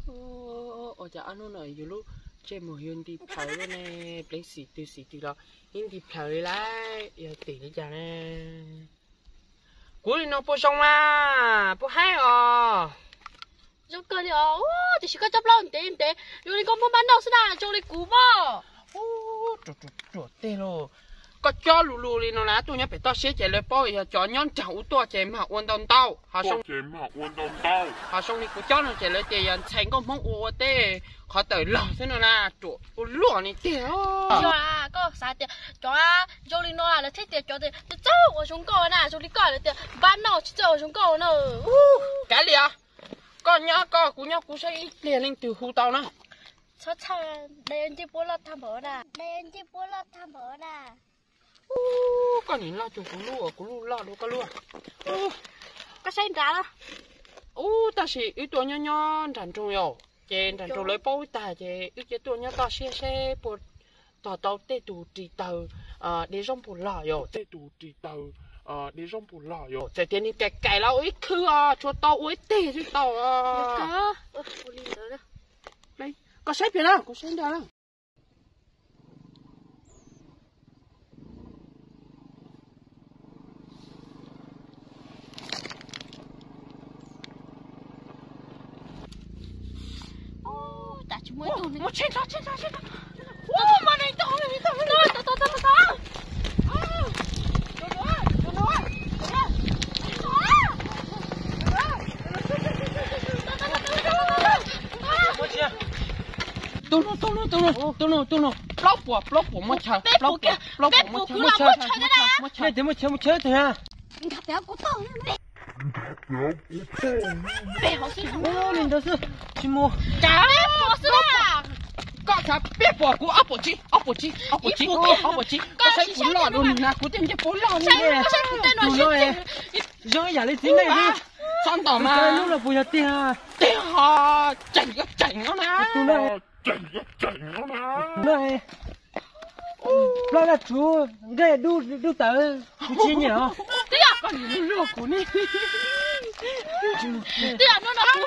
Ua cas ob hnub no yus lub ntsej muag yuav nti plhaws luaj ne, pleev xim twg xim twg los yeej nti plhaws li lauj, yog tim li cas ne? Kuv li no puas zoo na, puas haib os? Zoo kawg li os, tiam sis koj cov plaub ntev ntev zoo li koj muab npaj noj xwb na, zoo li kuv mas. Ruam tej lauj, koj cob lus lus li no na, tuaj nyob pem toj siab ces lawv paub yog cov nyob nraag ub tuaj ces mag ua ntau ntau, ho zoo li kuv cob no ces lawv tias yog ntxhais nkauj Hmoob ua ua tej qhov tawm log xwb no na, ruam ua luaj li tiag. Yog koj xav tias cov zoo li no lawv thiaj tias cov txawj ua zoo nkauj na, zoo li koj lawv tias npaj noj tsis txawj ua zoo nkauj na. Kav liam, koj nyob koj, kuv nyob kuv saib ib pliag leej twg hu tau na. Txhob txhawj, dej ncej puab loj tag npaum na, dej ncej puab loj tag npaum na. Koj nim loj cuag kuv lub, kuv lub loj dua koj lub. Koj saib nrad. Ub, tab sis wb tuaj nyob nyob nram nroog yom, ces nram nroog lawv paub wb tag ces wb cia tuaj nyob toj siab seb puas tog tau tej tus ris taws dej zoo puas loj yom, tej tus ris taws dej zoo puas loj yom, txawm tias nws kais kais los ua ib khwb os, tsuas tau ua ib teg xwb tau os. Koj saib pem na, kuv saib nrad na. Tus no, tus no, tus no, tus no, tus no, plaub puas, plaub puas muaj chaw, plaub puas, plaub puas muaj chaw, muaj chaw, muaj chaw, muaj chaw. Li ntawd xwb, tsis mus. Koj xav peb puas, kuv ob puas tsib, ob puas tsib, ob puas tsib, ob puas tsib. Koj saib kuv loj dua nws na, kuv tej ncej puab loj li. Tus no zoo yam li txiv neej xwb. Txhob ntaus mas. Lub no puas yog tiag? Tiag, tseem yuav tseem no na. Tus no, tseem yuav tseem no na. Plaub laj tsuv nqaij dub tawv, kuv tsis nyiam os. Twb yog koj nim luag kuv ne. Twb yog hnub no kuv,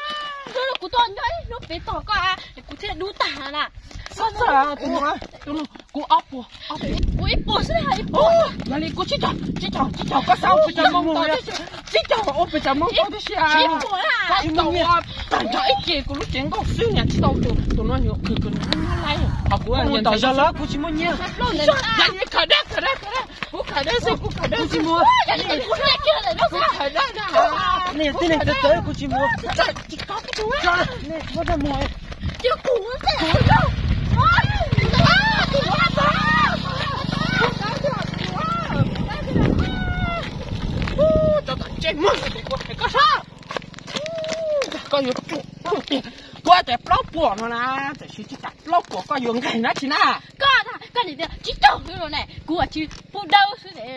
hnub no kuv tuaj nyob ib hnub pem tog koj, kuv thiaj dub tag na. Txhob txhawj, tus no kuv ob puas, ob puas, kuv ib puas xwb, ib puas. Yog li kuv tsib caug, tsib caug, tsib caug, koj xav ua pes tsawg moo tau tib si, tsib caug ua pes tsawg moo tau tib si. Koj tau ua tag nrho ib ce kuv lub cev nkauj xwb niam tsis tau tus, tus no nyuam qhuav kws nws muab laib. Ho kuv mus tom zog los kuv tsis muaj nyiaj. Yog li khaws dawb, khaws dawb, khaws dawb, kuv khaws dawb xwb, kuv khaws dawb xwb. Kuv khaws dawb na. Nej yog tib neeg txawv txawv kuv tsis mus. Nej muab rau mus. Koj yuav tsum, kuv hais tias plaub puas no na, tam sim tsis tas plaub puas koj yuav nqaim dab tsi na? Koj, koj nim tias tsib caug xwb los ne, kuv tsis pub dawb xwb ne.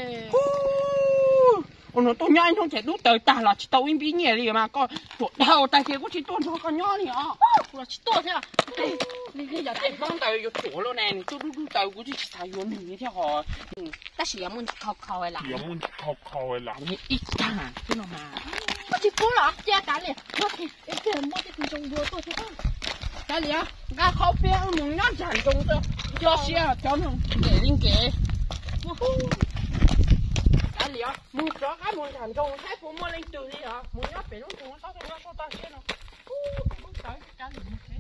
Ua no tuaj nyob ib hnub ces dub taws tag los tsis tau ib npib nyiaj li mas koj ruam dhau tag ces kuv tsis tuaj nrog koj nyob li os. Kuv los tsis tuaj thiab. Yog tej hmoob ntawd yuav ruam luaj ne, nws tuaj dub dub taws kuv twb tsis xav yuav nws li thiab hos. Tab sis yog muaj ntsis khau khau lawm, ib tag xwb no mas. Koj tsis pub los cia kav liam, muaj tej tus zoo dua tuaj thiab. Kav liam, nqa qhov peb mus nyob nram nroog, cov siab cov no nkem li nkem. Kav liam, mus rov qab mus nram nroog saib puas muaj leej twg li os, mus nyob pem lub nroog txhob tuaj nyob sab toj siab no. Ub, peb lub tawv kav liam.